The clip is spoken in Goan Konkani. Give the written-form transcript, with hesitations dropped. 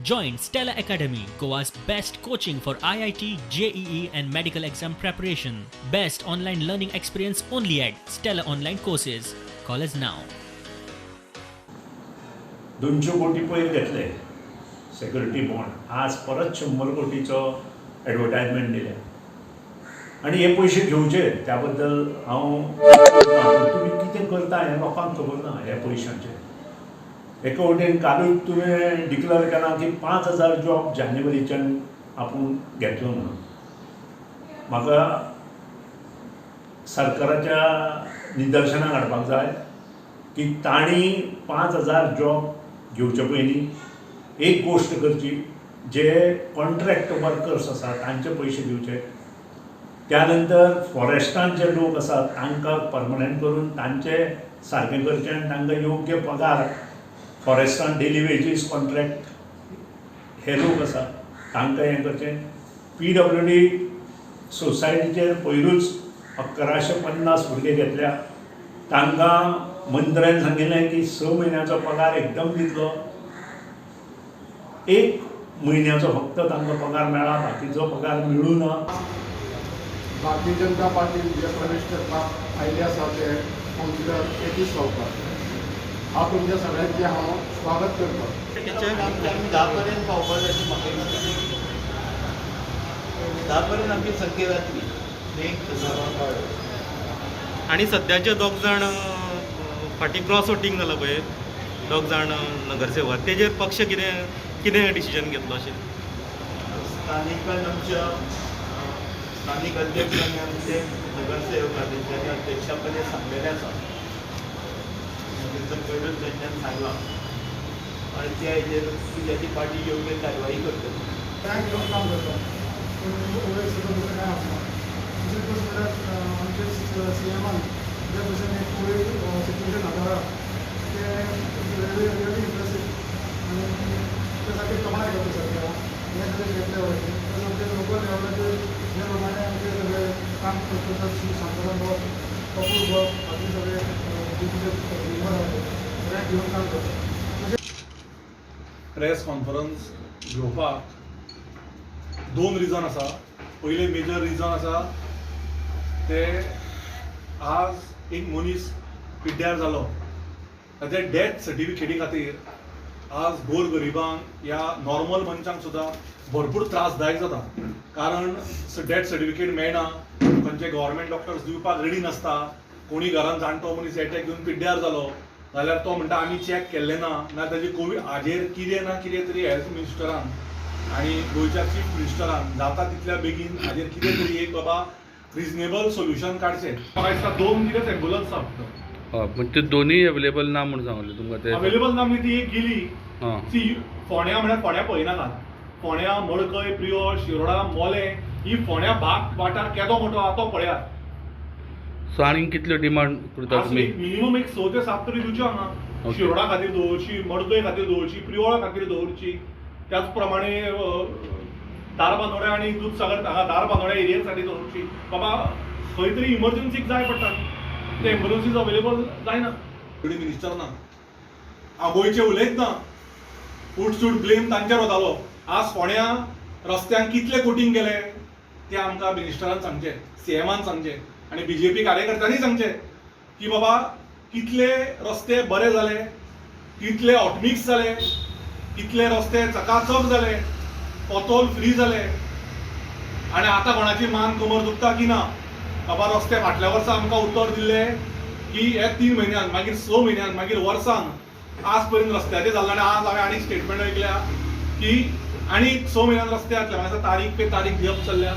Join Stella Academy, Goa's best coaching for IIT, JEE, and medical exam preparation. Best online learning experience only at Stella Online Courses. Call us now. 200 कोटी पयर घेतले सेक्युरिटी बॉन्ड. आज परत 100 कोटीचो एडवर्टायजमेंट दिलें आनी हे पयशे घेवचे त्या बद्दल हांव ना. पूण तुमी कितें करता हें लोकांक खबर ना ह्या पयशांचें. एके वटेन कालूच तुवें डिक्लेर केलां की 5000 जॉब जानेवारीच्यान आपूण घेतलो म्हणून. म्हाका सरकाराच्या निदर्शनाक हाडपाक जाय की तांणी 5000 जॉब घेवचे पयलीं एक गोश्ट करची, जे कॉन्ट्रॅक्ट वर्कर्स आसात तांचे पयशे दिवचे. त्या नंतर फॉरेस्टान जे लोक आसात तांकां परमनंट करून तांचे सारकें करचें आनी तांकां योग्य पगार. फॉरेस्टान डेली वेजीस कॉन्ट्रॅक्ट हे लोक आसात तांकां हें करचें. पीडब्ल्यूडी सोसायटीचेर पयरूच 1150 भुरगे घेतल्या. तांकां मंत्र्यान सांगिल्लें की 6 म्हयन्याचो पगार एकदम दितलो. एक म्हयन्याचो फक्त तांकां पगार मेळ्ळा, बाकीचो पगार मेळूं ना. भारतीय जनता पार्टी जे प्रवेश करपाक आयिल्ले आसा ते कावन्सिलर येतीश गांवकार, हांव तुमच्या सगळ्यांचें हांव स्वागत करता. तेच्यान आमचे आमी 10 पर्यंत पावपा जाय अशें म्हाका दिसता. 10 पर्यंत आमची संख्या जातली एक. आनी सद्याचे दोग जाण फाटीं क्रॉस वोटींग जालां पळय, दोग जाण नगरसेवक, तेजेर पक्ष कितें कितें डिसिजन घेतलो अशें? स्थानिकान आमच्या स्थानीक अध्यक्ष आनी आमचे नगरसेवक तेंच्यांनी अध्यक्षा पयलीं सांगलेलें आसा. तेंचो पयरूच तेंच्यांनी सांगलां आनी त्या हेजेर त्याची पार्टी योग्य कारवाई करतली. सगळ्यांक घेवन काम करता, पूण वयर सगळं दुसरें कांय आसना. दुसरी गोश्ट म्हणल्यार आमचे सीएमान जे भशेन एक कोवीड सिट्युएशन हाताळ्ळा तें रियली रियली इम्प्रेसीव आनी ते सारकें कमाल करता सारकें. हें सगळें घेतले वयता. प्लस आमचे लोकल लेवलाचेर जे प्रमाणे आमचे सगळे काम करतात, श्री शांताराम बाब, कपूर बाब, बाकी सगळे बीपीचे मेंबर आसात, सगळ्यांक घेवन काम करता. प्रेस कॉन्फरन्स घेवपाक दोन रिजन आसा. पयलें मेजर रिजन आसा ते आज एक मनीस पिड्ड्यार जालो, ताच्या डेथ सर्टिफिकेटी खातीर आज गोर गरिबांक या नॉर्मल मनशांक सुद्दां भरपूर त्रासदायक जाता, कारण डेथ सर्टिफिकेट मेळना. खंयचे गव्हर्मेंट डॉक्टर्स दिवपाक रेडी नासता. कोणी घरान जाणटो मनीस एटॅक घेवन पिड्ड्यार जालो जाल्यार तो म्हणटा आमी चॅक केल्लें ना. ना ताजे कोवीड हाजेर कितें ना कितें तरी हेल्थ मिनिस्टरान आनी गोंयच्या चीफ मिनिस्टरान जाता तितल्या बेगीन हाजेर कितें तरी एक बाबा रिजनेबल सोल्युशन काडचें. म्हाका दिसता दोन कितेंच एम्बुलन्स आसा फक्त. हय, पूण ते दोनूय अवेलेबल ना म्हूण सांगलें तुमकां ते. अवेलेबल ना म्हणजे ती एक गेली. सी, फोंड्या म्हळ्यार फोंड्या पळयनाकात. फोंड्या, मडकय, प्रियोळ, शिरोडा, मोलें, ही फोंड्या भाग वाठार केदो मोठो आहा तो पळयात. सो आनीक कितल्यो डिमांड करता तुमी? मिनिमम एक 6 ते 7 तरी दिवच्यो हांगा. शिरोडा खातीर दवरची, मडकय खातीर दवरची, प्रियोळा खातीर दवरची. त्याच प्रमाणे धारबांदोड्या आनी दुदसागर हांगा धारबांदोड्या एरिया साठी दवरची. बाबा खंय तरी इमर्जन्सीक जाय पडटा, ते एम्बुलन्सीज अवेलेबल जायना. मिनिस्टर ना, हांव गोंयचे उलयत ना. उठ सूट ब्लेम तांचेर वतालो. आज फोंड्या रस्त्यांक कितले कोटींग केले ते आमकां मिनिस्टरान सांगचें, सीएमान सांगचें आनी बीजेपी कार्यकर्त्यांनी सांगचें की बाबा कितले रस्ते बरे जाले, कितले हॉटमिक्स जाले, कितले रस्ते चकाचक जाले, पोतोल फ्री जाले आनी आतां कोणाची मान कमर दुखता की ना? बाबा रस्ते फाटल्या वर्सा आमकां उतर दिल्लें की हे 3 म्हयन्यान, मागीर 6 म्हयन्यान, मागीर वर्सान. आज पर्यंत रस्त्याचें जाल्लें. आनी आज हांवें आनीक स्टेटमेंट ऐकल्या की आनी 6 म्हयन्यान रस्ते जातले. म्हाका दिसता तारीख पे तारीख दिवप चल्ल्या.